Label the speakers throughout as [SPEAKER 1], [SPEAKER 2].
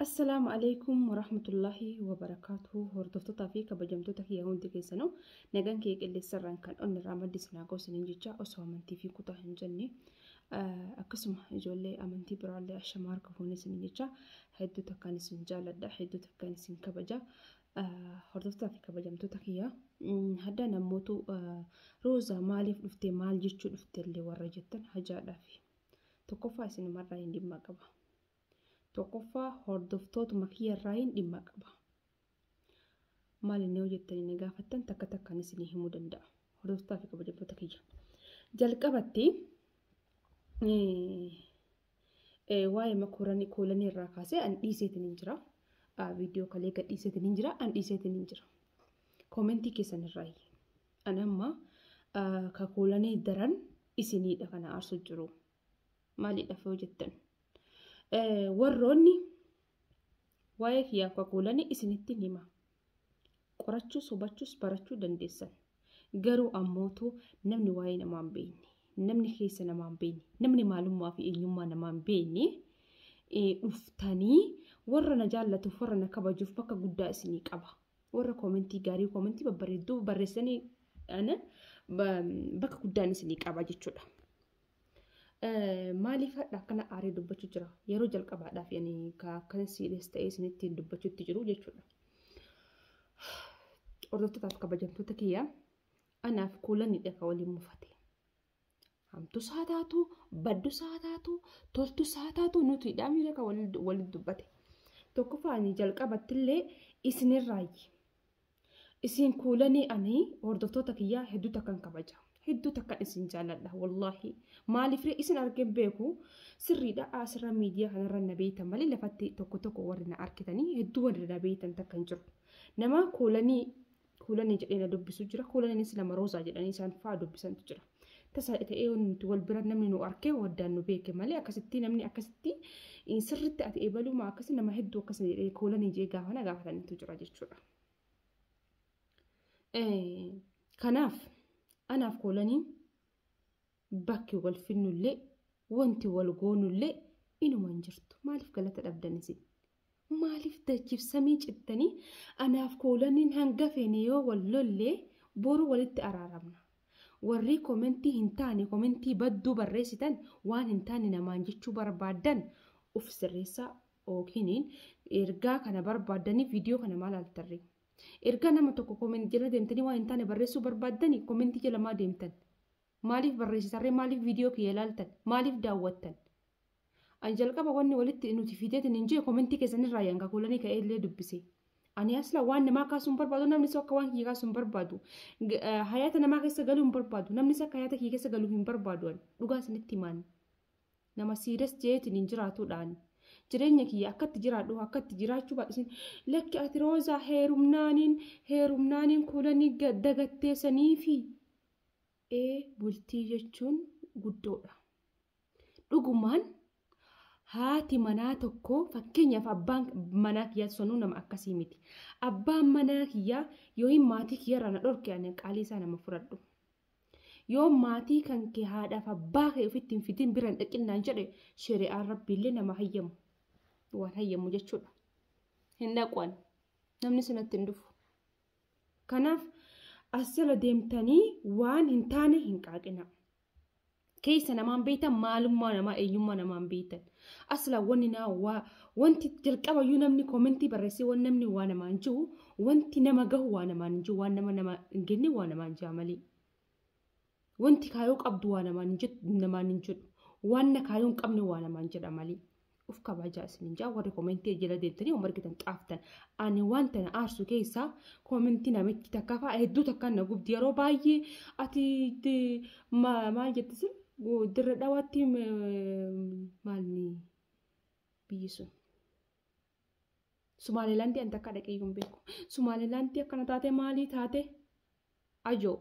[SPEAKER 1] Assalaamu alaikum warahmatullahi wabarakaatuhu. Hordoftootaa fi kabajamtoota kiyya hundi keessanuu nagaan kiyya qilleensarraan kan onni irraa maddi isin haa goosaniin jecha osoo amantii fi kutaa hin jenne, akkasuma ijoollee amantii biraallee ashamaa harka fuunee isiniin jecha hedduu takkaan isin jaaladha, hedduu takkaan isin kabaja. Hordoftootaa fi kabajamtoota kiyya, hadda namootu Roozaa maaliif dhuftee, maal jechuu dhufte illee warra jettan, hajaadhaa fi tokkoffaa isinumarraa hin dhimma qaba. Tokkoffaa hordoftootuma kiyyarraa hin dhimma qaba. Maal inni hojjettanii na gaafattan, takka takkaan isinii himuu danda'a. Hordoftootaa fi kabajamtoota kiyya. Jalqabatti waa'ee makooranii koolanii irraa kaasee an dhiiseetiin hin jira. Viidiyoo kalee gad dhiiseetiin hin jira. An dhiiseetiin hin jira. Koomentii keessan irraa. An amma ka koolanii daran isiniidha kana aarsu jiru. Maaliidhaaf yoo jettan, warroonni waa'ee kiyyaaf kakuulanii isinitti hima. Qorachuus, hubachuus, barachuu dandeessan. Garuu ammootu namni waa'ee namaa hin beekne, namni keessa namaa hin beekne, namni maalummaa fi eenyummaa namaa hin beekne dhuftanii warra na jaallatuuf, warra na kabajuuf bakka guddaa isinii qaba. Warra koomentii gaarii, koomentii babbareedduu barreessanii bakka guddaan isinii qaba jechuudha. Maaliif hadha akkana aaree dubbachuu jira? Yeroo jalqabaadhaaf yani akkana siidhes ta'ee isinitti dubbachuutti jiru jechuudha. Hordoftootaaf kabajamtoota kiyya, anaaf kuulanidha kan waliin mufate. Hamtus haa taatu, baddus haa taatu, toltus haa taatu, nuti miira kan waliin dubbate. Tokkoffaa ani jalqabattillee isinirraayi. Isin kuulanii ani hordoftoota kiyyaa hedduu takkan kabaja. Hedduu takkan isin jaalladha wallaahi. Maaliif isin argeen beeku sirriidha, asirra miidiyaa kanarra na beektan malee lafatti tokko tokko warri na argitanii hedduu warri na beektan takka hin jiru. Nama kuulanii kuulanii jedhee na dubbisu jira. Kuulaniinis nama Roozaa jedhanii isaan fa'aa dubbisantu jira. Tasa ta'ee nuti wal bira namni nu arkee waddaan nu beeke malee akkasitti namni akkasitti sirritti ati eebaluma akkasi nama hedduu akkasii jedhee kuulanii jedhee gaafa na gaafatanitu jira jechuudha. Kanaaf anaaf koolanii bakki wal finnullee, wanti wal goonullee inuma hin jirtu. Maaliif galata dhabdan isin? Maaliif dachiif samii cittanii? Anaaf koolaniin hanga feene yoo wal lollee boru walitti araaramna. Warri komentii hin taane, komentii badduu barreessitan, waan hin taane namaan jechuu barbaaddan uf sirreessaa, yookiin ergaa kana barbaaddanii viidiyoo kana maal altarree? Ergaa nama tokko komentii jala deemtanii waan hin taane barreessuu barbaaddanii komentii jala maa deemtan? Maaliif barreessitarree? Maaliif viidiyoo kiyya ilaaltan? Maaliif daawwattan? Ani jalqaba wanni walitti nuti fideetiin hin jiru komentii keessanirraa yanka kuulanii ka'ee illee dubbise. Ani asla waan namaa kaasuu hin barbaadu, namnis akka waan kiyya kaasuu hin barbaadu. Hayaata namaa keessa galuu hin barbaadu, namnis akka hayaata kiyya keessa galuu hin barbaadu. Dhugaa isinitti himaan. Nama siiras jeetiin hin jiraatuudhaan. Jireenya kiyya akkatti jiraadhu, akkatti jiraachuu baadhu isin lakki ati Roozaa heerumnaaniin heerumnaaniin kuulanii dagatteessanii fi bultii jechuun guddoodha. Dhugumaan haati manaa tokko, fakkeenyaaf abbaan manaa kiyyaa sonuu nama akkasii miti. Abbaan manaa kiyyaa yoo maatii kiyyarraa na dhorke ani qaalii isaa nama fudhadhu. Yoo maatii kan kee haadhaaf abbaa kee ofitti hin fidin bira hin dhaqinnaan jedhe, shari'aan rabbiillee nama hayyamu. Waan hayyamu jechuudha. Hin dhaquan. Namni sanatti hin dhufu. Kanaaf as jala deemtanii waan hin taane hin qaaqina. Keessa namaan beektan, maalummaa namaa, eenyummaa namaan beektan. Asla wanni naa waa wanti jalqabayyuu namni koomentii barreessee waan namni waa namaan jiru, wanti nama gahu waa namaan jiru, waan nama nama hin genne waa namaan jira malee. Wanti kaayoo qabdu waa namaan hin jedhu, namaan hin jedhu. Waan na kaayoo hin qabne waa namaan jedha malee. Uf kabajaa isin jaa warri koomentii jala deemtanii waan argitan xaaftan. Ani wanta na aarsu keessaa koomentii namichi takka fa'aa hedduu takkaan na gubdi yeroo baay'ee. Ati maal jettisin dirra dhawaatti maalni biyyi sun? Sumaalilaandii an takka dhaqee hin beeku. Sumaalilaandii akkana taate, maalii taate? Ajoo.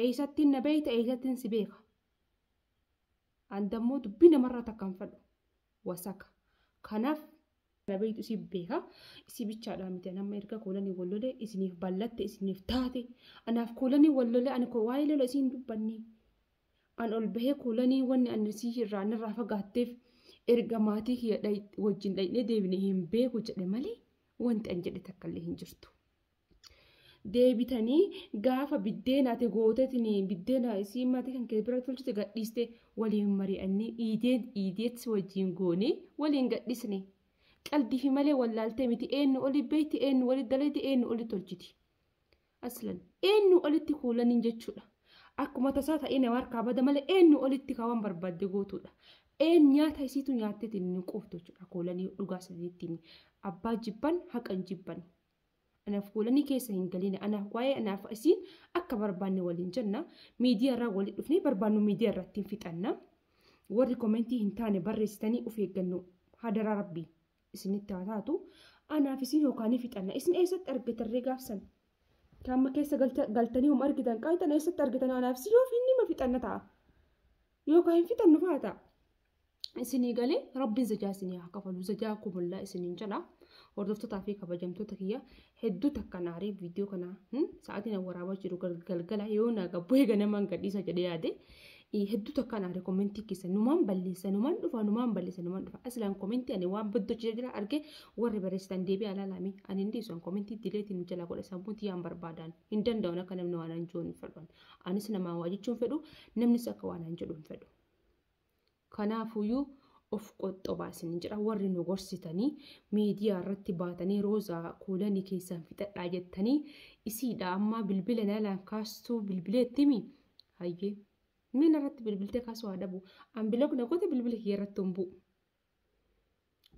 [SPEAKER 1] Eessattiin na beeyta, eessattiin si beeka? An dammoo dubbii namarraa takkaan fadhu. Wasaka. Kanaaf na beeytu isii beeka. Isii bichaadhaa miti. Nama erga koolanii wal lolee isiniif ballatte, isiniif taate. Anaaf koolanii wal lolee ani waa'ee lola isiin dubbanne. An ol bahee koolanii wanni ani isii irraa narraa fagaatteef Erga maatii kiyya wajjin dhaqnee deebine hin beeku jedhe malee wanti an jedhe takka illee hin jirtu. Deebitanii gaafa biddeena ati gooteetiin biddeena isii maatii kan kee bira tolchite gadhiiste waliin mari'annee iideetti wajjin goonee waliin gadhiisne. Qaldii fi malee wallaaltee miti eenyu oli beekti eenyu oli dalayti eenyu oli tolchiti. Aslan eenyu olitti kuulaniin jechuudha. Akkuma tasaa ta'ee nama harkaa bada malee eenyu olitti kaawwan barbaadde gootuudha. Een nyaata isiitu nyaatteetiin ni quuftu jechuudha. Kuulanii dhugaa sadiitti abbaa jibban haqan jibban. Anaaf kuulanii keessa hin galine anaaf waa'ee anaaf isiin akka barbaanne waliin jenna. Miidiyaa irraa waliin dhufnee barbaannu miidiyaa irratti hin fixanna. Warri komentii hin taane barreessitanii of eeggannoo hadaraa rabbii isinitti haa taatu. Anaaf isiin yookaan ni fixanna. Isin eessatti argitarree gaafsan? Kaamma keessa galtanii homa argitan qaayitan eessatti argitan anaaf isin yoo finni ma fixanna ta'a. Yookaan hin fixannu fa'aa ta'a. Isinii galee rabbiin zajaa isinii haa kafalu zajaa kumullaa isiniin jala. Hordoftootaa fi kabajamtoota kiyya hedduu takka naaree viidiyoo kana sa'aatiin waraabaa jiru galgala yoo na gabboo ganamaan gadhiisa jedhee yaade hedduu takka naaree komentii keessa numaan balleessa numaan dhufa numaan balleessa numaan dhufa asilaan komentii ani waan baddoo jira arge warri barreessitan deebi'aa ilaalame ani hin dhiisu komentii dileetiin jala godhe sammuun tiyyaan barbaadan hin danda'u akka namni waan an jiru hin fedhu anis namaan waa jechuun fedhu namnis akka waan an jedhu hin fedhu. Kanaafuyyuu of qoxxobaa isin jira warri nu gorsitanii miidiyaa irratti baatanii roozaa kuulanii keessan fixadhaa jettanii isiidha ammaa bilbila nalaan kaastuu bilbileetti mi hayyee mina irratti bilbiltee kaasuu haa dhabu an biloog na goote bilbila kiyya irratti hin bu'u.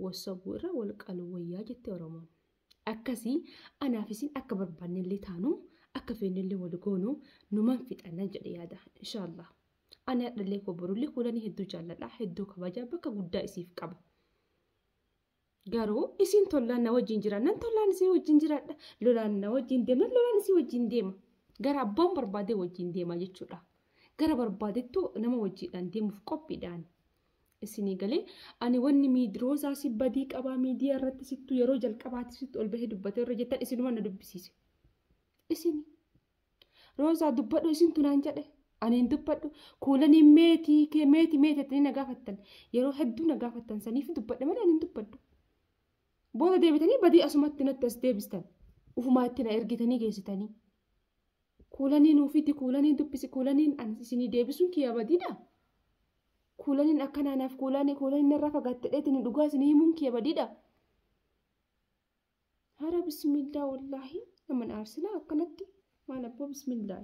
[SPEAKER 1] Wasabuu irra wal qaluu wayyaa jette Oromoon. Akkasii anaaf isin akka barbaannellee taanu akka feennellee wal goonu numan fixanna jedhe yaada inshaallah. Ani hadhallee koo borullee kuulanii hedduu jaalladha hedduu kabajaa bakka guddaa isiif qaba. Garuu isin tollaan na wajjin jiraannan tollaan isii wajjin jiraadha. Lolaan na wajjin deemnan lolaan isii wajjin deema. Gara abbaan barbaadee wajjin deema jechuudha. Gara barbaadettu nama wajjiidhaan deemuuf qophiidhaan. Isinii galee ani wanni roozaa si badii qabaa miidiyaa irratti sittu yeroo jalqabaatti sittu ol bahee dubbatee irra jettan isinuma na dubbisiise. Isin roozaa dubbadhu isintu naan jedhe. Ani hin dubbadhu kuulanii meetii kee meetii meetii jettanii na gaafattan yeroo hedduu na gaafattan saniif dubbadhe malee ani hin dubbadhu. Booda deebitanii badii asumatti natti as deebistan ufumaa itti na ergitanii geessitanii. Kuulanii nuufiti kuulanii dubbisi kuulaniin ani isinii deebisuun kiyya badiidha. Kuulaniin akkana anaaf kuulanii narraa fagaatte dheetiin dhugaa isinii himuun kiyya badiidha. Hara bismillaa wallaahi nama aarsilaa akkanatti maal abboo bismillaa.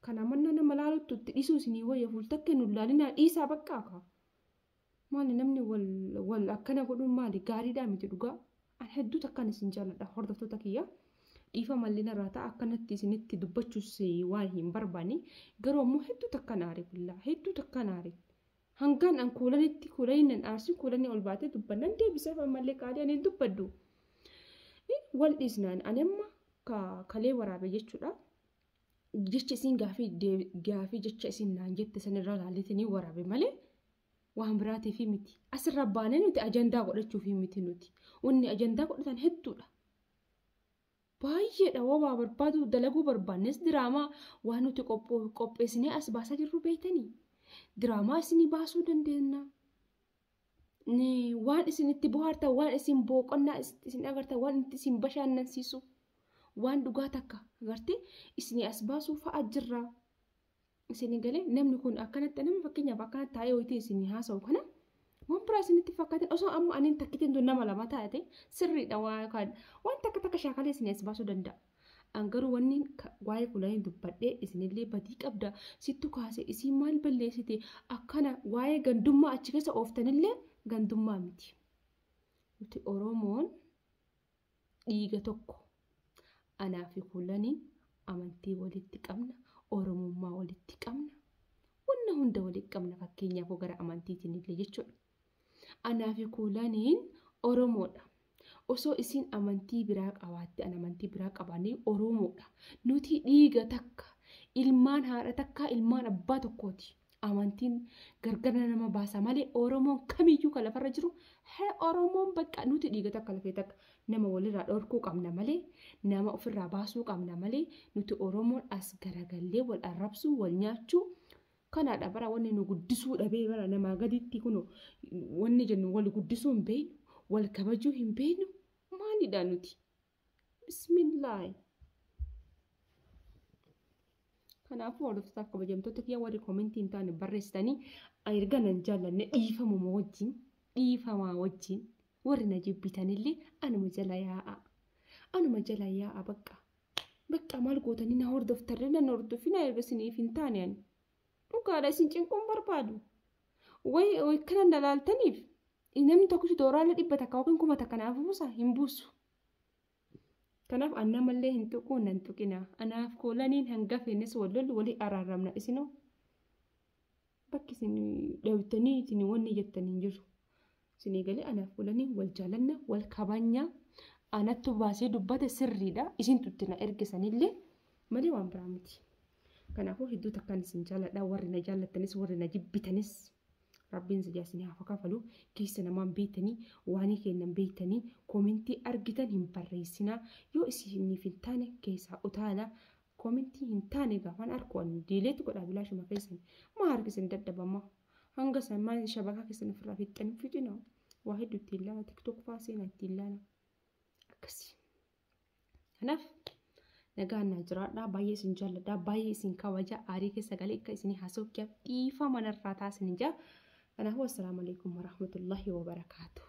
[SPEAKER 1] Kana manna nama laaluttu itti dhiisuu isinii wayya fuultakkee nu laalinaa dhiisaa bakka akka. Maali namni wal akkana godhuun maali gaariidhaa miti dhugaa. Ani hedduu takkaan isin jaalladha hordoftoota kiyya. Dhiifa malli narraa ta'a akkanatti isinitti dubbachuus waan hin barbaanne garuu ammoo hedduu takkaan aare billaa hedduu takkaan aare. Hangaan an kuulanitti kuulanii nan aarsin kuulanii ol baatee dubbannan deebiseef ammallee qaalii ani hin dubbaddu. Wal dhiisnaan ani amma kalee waraabe jechuudha. Jecha isin gaafii jecha isin naan jette sanirraa laalletanii waraabe malee waan biraatiif miti. Asirra baanee nuti ajandaa godhachuuf miti nuti. Wanni ajandaa godhatan hedduudha. Baay'eedha waa barbaadu dalaguu barbaannes diraamaa waan nuti qopheessinee as baasaa jirru beektanii. Diraamaa isinii baasuu dandeenya. Waan isin itti bohaartan, waan isin boqonnaa isin agartan, waan isin bashannansiisu, waan dhugaa takka agartee isinii as baasuu fa'a jirra. Isinii galee namni kun akkanatti nama fakkeenyaaf akkanatti taa'ee wayitii isinii haasa'u kana waan biraa isinitti fakkaatin osoo amma aniin takkitiin tun nama lama taate sirriidha waan takka takka shaakalee isinii as baasuu danda'a. An garuu wanni waa'ee kuulanii dubbadhee isinillee badii qabda sittu kaase isiin maal balleessite akkana waa'ee gandummaa achi keessa ooftanillee gandummaa miti. Nuti Oromoon dhiiga tokko anaa fi kuulanii amantii walitti qabna, Oromummaa walitti qabna, wanna hunda walitti qabna fakkeenyaaf gara amantiitiin illee jechuudha. Anaa fi kuulaniin Oromoodha. Osoo isin amantii biraa qabaatte an amantii biraa qabaannee Oromoodha. Nuti dhiiga takka ilmaan haadha takka ilmaan abbaa tokkooti. Amantiin gargar nama baasa malee Oromoon kamiyyuu kan lafarra jiru Oromoon bakka nuti dhiiga takka lafee takka nama walirraa dhorkuu qabna malee nama ofirraa baasuu qabna malee nuti Oromoon as garagallee wal arrabsuu wal nyaachuu Kanaadha bara wanni nu guddisuu dhabee bara namaa gaditti kun wanni jennu wal guddisuu hin beeknu, wal kabajuu hin beeknu maalidha nuti? Bismillaahi. Kanaafuu hordoftoota kabajamtoota kiyya warri koomentii hin taane barreessitanii erga nan jaallanne dhiifamuma wajjin dhiifamaa wajjin warri na jibbitanillee anuma jala yaa'a. Anuma jala yaa'a bakka. Bakka maal gootanii na hordoftarree nan hordofina erga isiniif hin taane ani. Dhugaadha isin cinquun barbaadu. Wayi kana na laaltaniif namni tokkichi doolaara 100 yookiin 1000 naaf buusa hin buusu. Kanaaf an namallee hin tuquu nan tuqina. Anaaf koolaniin hanga feenes wal lollu walii araaramna isinoo. Bakki isin dhawtanii isin wanni jettan hin jiru. Isinii galee anaaf koolaniin wal jaalanna wal kabajna. Anattu baasee dubbate sirriidha. Isin tutti na ergisanillee malee waan biraa miti. Kanaafuu hedduu takkaan isin jaaladha. Warri na jaallattanis warri na jibbitanis Rabbiin si isin haa kafalu. Keessa namaan beektanii waan kennan beektanii koomentii argitan hin barreessinaa. Yoo isiniif hin taane keessaa utaala. Koomentii hin taane gaafan arku ani diileetu godhaa bilaashuma keessan. Maa harkisin dadhabama. Hanga san maal shabakaa keessan ofirraa fixxanii fixina. Waa hedduu ittiin ilaala. Tiktook fa'aa seenaa ittiin ilaala. Akkasii. Kanaaf nagaan naa jiraadhaa. Baay'ee isin jaalladhaa. Baay'ee isin kabaja. Aarii keessa galee akka isinii haasa'u dhiifama narraa taasisan jaa. Kanaafuu assalaamu alaikum warahmatullahi wabarakaatuh.